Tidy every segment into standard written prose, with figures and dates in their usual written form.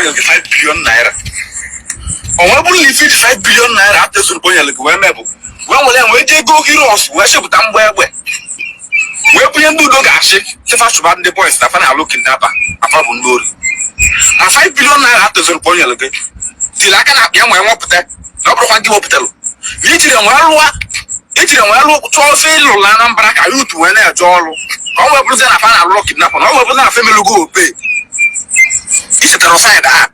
nyere gị 5 billion naira, ọ wee bụrụ na ife iji 5 billion naira atezuru nyere gị wee mebụ, wee nwere ya wee jee go Hilux, wee chepụta mgba egbe, wee bunye ndị udo ga-achị, sịfa chụba ndị boys na fa na-alụ kidnapper, afa bụ ndị ori. Ma 5 billion naira atezuru nyere gị tiri aka na akpa ya nwee nwepụta na ọ bụrụkwa gị wepụtalụ na ijiri nwee lụọ, ejiri nwee lụ chọọ ofe ịlụrụ na Anambra ka youth wee na-eje ọrụ, ka ọ wee bụrụzie na fa na-alụrụ kidnapper, na ọ wee bụrụzie na fa emelugo obe ichetara side a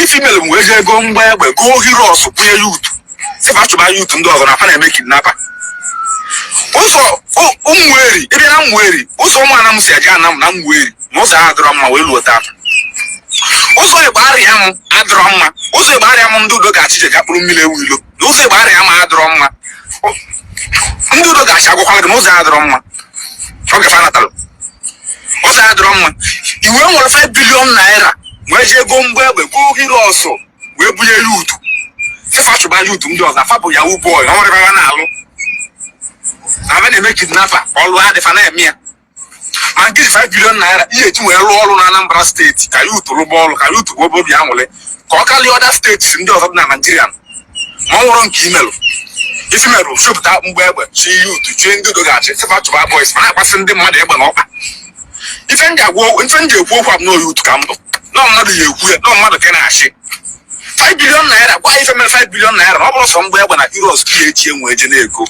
ife imelu wee jee go mgba egbe, go Hilux, bunye youth, sịfa chụba youth ndị ọzọ na fa na-eme kidnapper. Ụzọ Ụmụeri, ịbịa na Ụmụeri, ụzọ ụmụ Anam si eje Anam na Ụmụeri na ụzọ ahụ adịrọ mma wee luo tata. Ụzọ Igbo arịa m adịrọ mma. Ụzọ Igbo arịa m, ndị udo ga-achị je gakpụrụ mmiri ewu ilo na ụzọ Igbo arịa m adịrọ mma. Ndị udo ga-achị agwakwala gị na ụzọ adịrọ mma. Ọ gafe anatalụ ụzọ adịrọ mma. Iwe nwere 5 billion naira wee jee go mgba egbe, go Hilux, wee bunye youth, sịfa chụba youth ndị ọzọ, afa bụ yahoo boy, ọ nwere ebe ha na-alụ na abịa na-eme kidnapper, ọlụ adịfa na-eme ya. Ma nke ji 5 billion naira ihe eji wee rụọ ọrụ na Anambra Steeti ka youth rụba ọrụ, ka youth bụ obi aṅụrị, ka ọ karịa other steeti ndị ọzọ dị na Naijiria, ma ọ nwụrụ nke imelụ ife merụ chụpụta mgbe egbe chi youth, chie ndị udo ga-achị, sịfa chụba boys, ma na-akpasị ndị mmadụ egbe na ọkpa. Ife nji agwa, ife nji ekwu okwu abụ na youth ka mbụ nọ mmadụ ya ekwu ya nọ mmadụ ka na-achị 5 billion naira. Gwa ife mere 5 billion naira na ọ bụrụ sọ mgbe egbe na Hilux ka ya eji enwe eje na-ego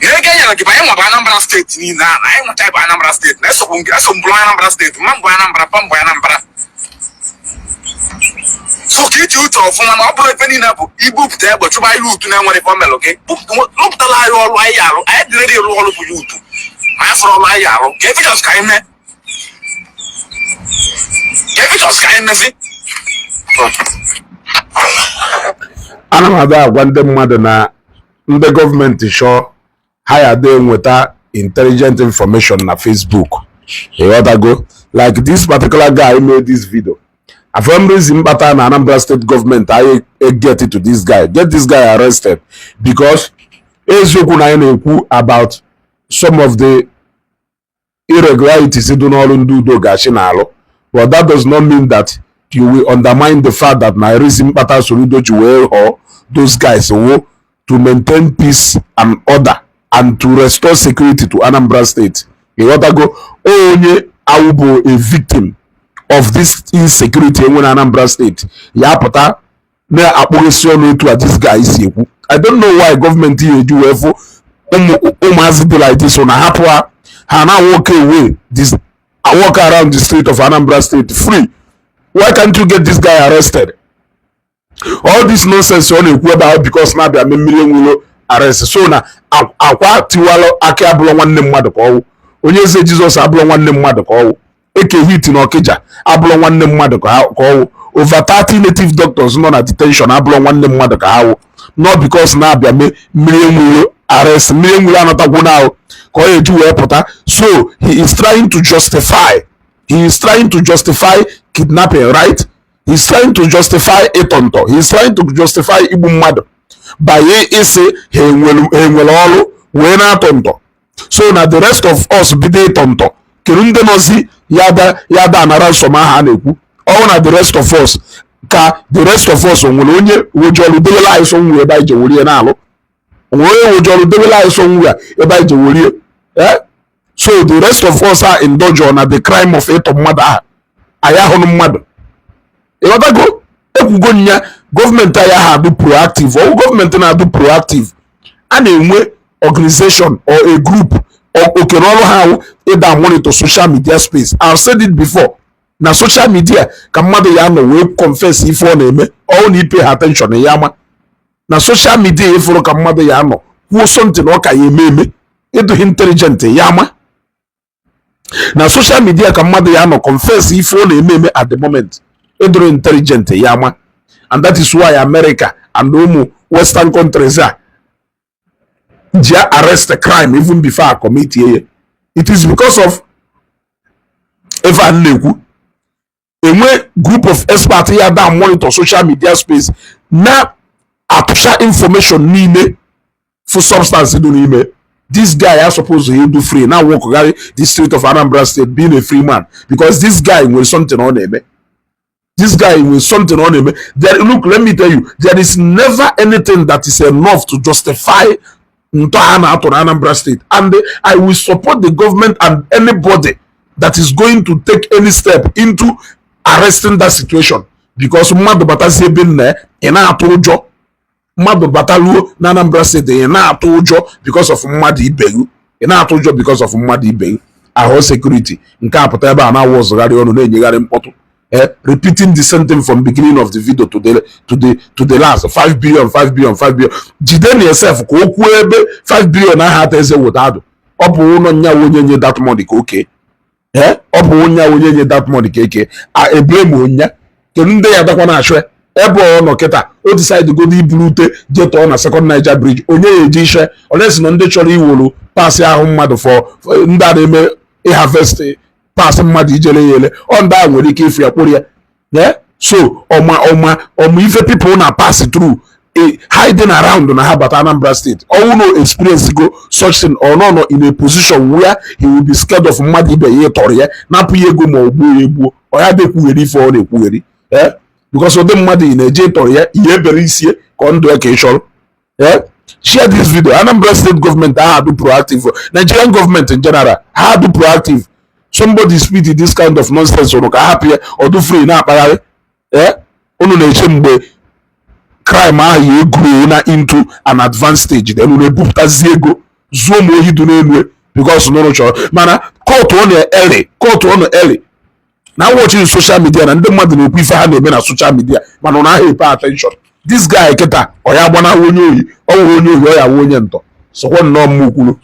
na ego enyere gị bụ anyị nwabụ Anambra Steeti niile a na anyị nweta bụ Anambra Steeti na esokwu nke eso mbụrụ Anambra Steeti, mma mbụ Anambra, pa mbụ Anambra. So ka iche uche ọfụma na ọ bụrụ ebe niile bụ ibupụta egbe chụba youth na-enwere ife omelụ gị, rụpụtala anyị ọrụ anyị arụ. Anyị dịrị ịrụ ọrụ bụ youth, ma anyị fụrụ ọrụ anyị arụ ka efichọs ka anyị mee, ka efichọs ka anyị mezi. Ana m abịa agwa ndị mmadụ na ndị gọọmenti chọọ ha ya dị enweta intelligent information na Facebook, ịghọtago? Like this particular guy made this video afọm reason mkpata na Anambra State government anyị get to this guy, get this guy arrested, because eziokwu na anyị na-ekwu about some of the irregularities dị n'ọrụ ndị udo ga-achị na-alụ, but that does not mean that you will undermine the fact that na reason mkpata Soludo ji wee ghọọ those guys wo to maintain peace and order and to restore security to Anambra State, ịghọtago? Onye awụ bụ a victim of this insecurity enwe na Anambra State ya pụta na-akpụghịsị ọnụ etu a this guy si ekwu. I don't know why gọọmenti ya eji wee fụ ụmụazị dị like this na hapụ ha, ha na walk away this, walk around the street of Anambra State free. Why can't you get this guy arrested? All this nonsense ọ na-ekwu ebe ahụ because na-abịa mee mmiri enwero arrest. So na akwa tiwalụ akị abụrụ nwanne mmadụ ka ọwụ, onye eze Jizọs abụrụ nwanne mmadụ ka ọwụ, Eke Hit na Ọkịja abụrụ nwanne mmadụ ka ọwụ, over 30 native doctors nọ na detention abụrụ nwanne mmadụ ka ha wụ, not because na-abịa mee mmiri enwero arrest. Mmiri enwero anatakwu na ahụ ka ọ ga-eji wee pụta. So he is trying to justify, he is trying to justify kidnapping, right? He is trying to justify ịtọ ntọ, he is trying to justify igbu mmadụ by ịsị ha enwere ọrụ wee na-atọ ntọ. So na the rest of us bido ịtọ ntọ, kedu ndị nọzi ya da ya da anara nsọm ahụ a na-ekwu ọwụ na the rest of us, ka the rest of us nwere onye wejọrụ dewela anyị sọ nwe ebe anyị je werie na-alụ, onwere onye wejọrụ dewela anyị sọ nwe ebe anyị je werie, eh? So the rest of us are indulge na the crime of ịtọ mmadụ ahụ anyị ahụrụ mmadụ, ịghọtago? Ekwugo nya gọọmenti anyị ahụ adụ proactive. Ọwụ gọọmenti na-adụ proactive, a na-enwe organization or a group okere ọrụ ha awụ ịda monitor social media space. I've said it before, na social media ka mmadụ ya nọ wee confess ife ọ na-eme. Ọwụ na ipe ha attention ya ama na social media ịfụrụ ka mmadụ ya nọ kwuo something ọ ka ya eme eme ịdụghị intelligent ya ama na social media ka mmadụ ya nọ confess ife ọ na-eme eme at the moment, ịdụrụ intelligent ya ama. And that is why America and ụmụ western countries a ji arrest the crime even before a commit ya. It is because of ife a na-ekwu enwe group of experts ya da monitor social media space na atụcha information niile for substance dị n'ime. This guy are supposed to do free now, walk the street of Anambra State being a free man, because this guy nwere something ọ na-eme. This guy with something on him there. Look, let me tell you, there is never anything that is enough to justify ntọ a na-atụ na Anambra State, and I will support the government and anybody that is going to take any step into arresting that situation, because mmadụ batazi ebe nna ya, ị na-atụ ụjọ. Mmadụ bataluo na Anambra State, ị na-atụ ụjọ because of mmadụ ibe gị. Ị na-atụ ụjọ because of mmadụ ibe gị. Ahụ security nke a pụta ebe a na-awụ ọzọgharị ọnụ, na-enyegharị mkpọtụ, repeating the same thing from beginning of the video to the last: 5 billion, 5 billion, 5 billion. Jide na yourself ka o kwuo ebe 5 billion ahụ ata eze weta adụ. Ọ bụ ụlọ nya onye nye that money ka oke. Ọ bụ onye onye nye that money ka eke a eblame onya. Kedu ndị ya dakwa na-achụ ya? Ebe ọ nọ kịta, o decide godo iburu ute jee tọọ na Second Niger Bridge. Onye ya eji ishe olesi na ndị chọrọ iwolu parts ahụ mmadụ for ndị a na-eme ịharvest parts mmadụ ijere ya ele. Ọ ndị a nwere ike ifu ya, kpụrụ ya. Yeah? So ọma ọma ọma ife people na pass through hiding around na ha bata Anambra State. Ọnwụ no experience go such thing or no in a position where he will be scared of mmadụ ibe ya ịtọrọ ya, napụ ya ego, ma ọ gbuo ya egbuo. Ọ ya dị ekwugheri ife ọ na-ekwugheri, because ụdị mmadụ ị na-eje ịtọrọ ya ihe ebere isie ka ọ ndụ ya ka ị chọrọ. Share this video. Anambra State government ha do proactive. Nigerian government in general ha do proactive. Somebody speak this kind of nonsense, unu ka hapụ ya ọdụ free na-akpagharị. Unu na-eche mgbe crime ahụ ya egrow na into an advanced stage, then unu ebupụtazi ego zuo ma ohi dị n'elu, because n'ụlọ chọrọ mana court ọ na-early, court ọ na-early na watching social media na ndị mmadụ na-ekwu ife ha na-eme na social media, mana ọ naghị pay attention. This guy kịta, ọ ya gbanahụ onye ohi, ọ wụrụ onye ohi, ọ ya wụ onye ntọ. Sọkwa nnọọ mma ukwuru.